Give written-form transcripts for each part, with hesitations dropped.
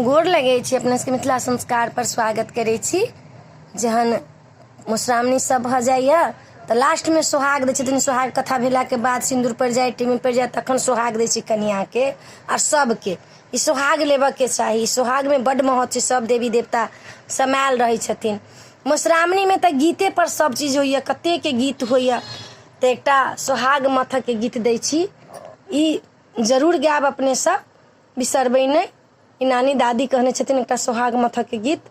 गोर लगै छी अपना सबके मिथिला संस्कार पर स्वागत करै छी। जहन मधुश्रावणी सब भऽ जाइए तऽ लास्टमे सोहाग दै छथिन। सोहाग कथा भेलाके बाद सिन्दूर पड़ि जाइ, टेमी पड़ि जाइ, तखन सोहाग दै छै कनिआँके आओर सबके। ई सोहाग लेबऽके चाही। सोहागमे बड्ड महत्व छै, सब देवी देवता समायल रहै छथिन। मधुश्रावणीमे तऽ गीतेपर सब चीज होइए, कतेकके गीत होइए। तऽ एकटा सोहाग मथऽके गीत दै छी, ई जरूर गायब अपने सब, बिसरबै नहि। ई नानी दादी कहने छथिन एकटा सोहाग मथऽके गीत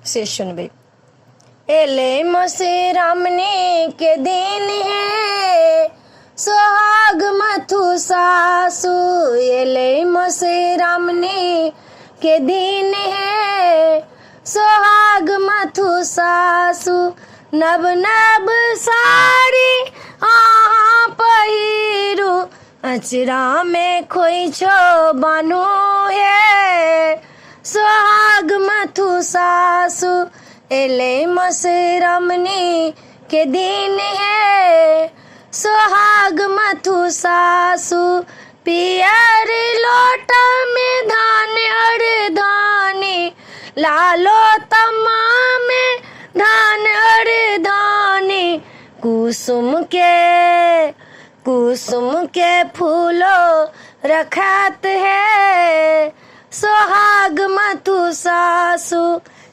से सुनबै। एले मधुश्रावणी के दिन हे सोहाग मथु सासु, एले मधुश्रावणी के दिन हे सोहाग मथु सासु, नव नव साड़ी अहाँ पहिरू, अचरा में खोइछो बान्हू हे सोहाग मथु सासु, एले मधुश्रावणी के दिन हे सोहाग मथु सासु, पियर लोटा में धान अर धानी, लालो तमा में धान अर धानी, कुसुम के फूलो रखत है सोहाग मथु सासु,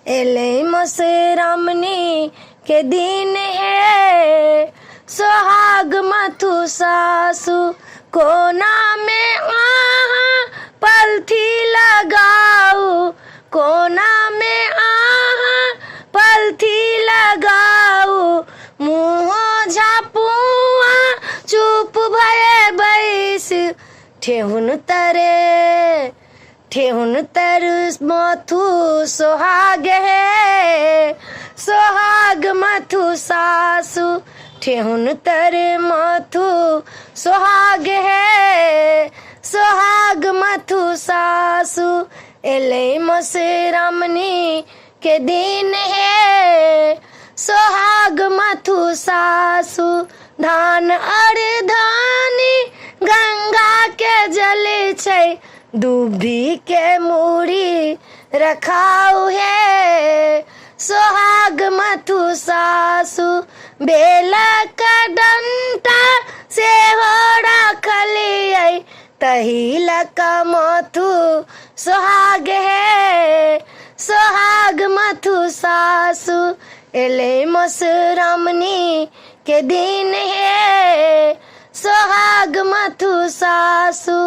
एले मधुश्रावणी के दिन हे सोहाग मथु सासु, कोना में अहाँ पलथी लगाऊ, कोना में अहाँ पलथी लगाऊ, मुँह झापुआ चुप भए बैस, ठेहुन तरे ठेहुन तर मथु सोहाग हे सोहाग मथु सासु, ठेहुन तर मथु सोहाग हे सोहाग मथु सासु, एलै मधुश्रावणी के दिन हे सोहाग मथु सासु, धान अर धानी गंगा के जल छै, दुब्बी के मूड़ी रखाउ हे सोहाग मथु सासु, बेलक डंटा सेहो रखलियै, तही लऽ मथु सोहाग हे सोहाग मथु सासु, एलै मधुश्रावणी के दिन हे सोहाग मथु सासु,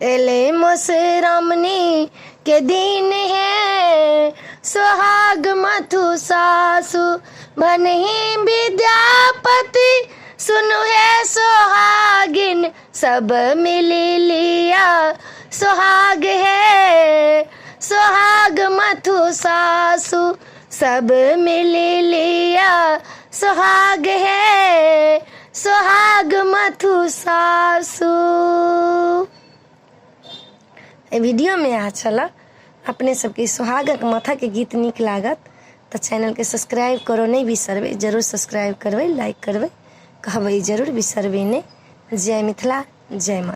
एलै मधुश्रावणी के दिन हे सोहाग मथु सासु, भनहि विद्यापति सुनु हे सोहागिन, सब मिली लिया सोहाग हे सोहाग मथु सासु, सब मिली लिया सोहाग हे सोहाग मथु सासु। एहि वीडियोमे इएह छलए। अपने सबके सोहागक माथाके गीत नीक लागत तऽ चैनलके सब्सक्राइब करऽ नहि बिसरबै। जरूर सब्सक्राइब करबै, लाइक करबै, कहबै जरूर, बिसरबै नहि। जय मिथिला, जय माता।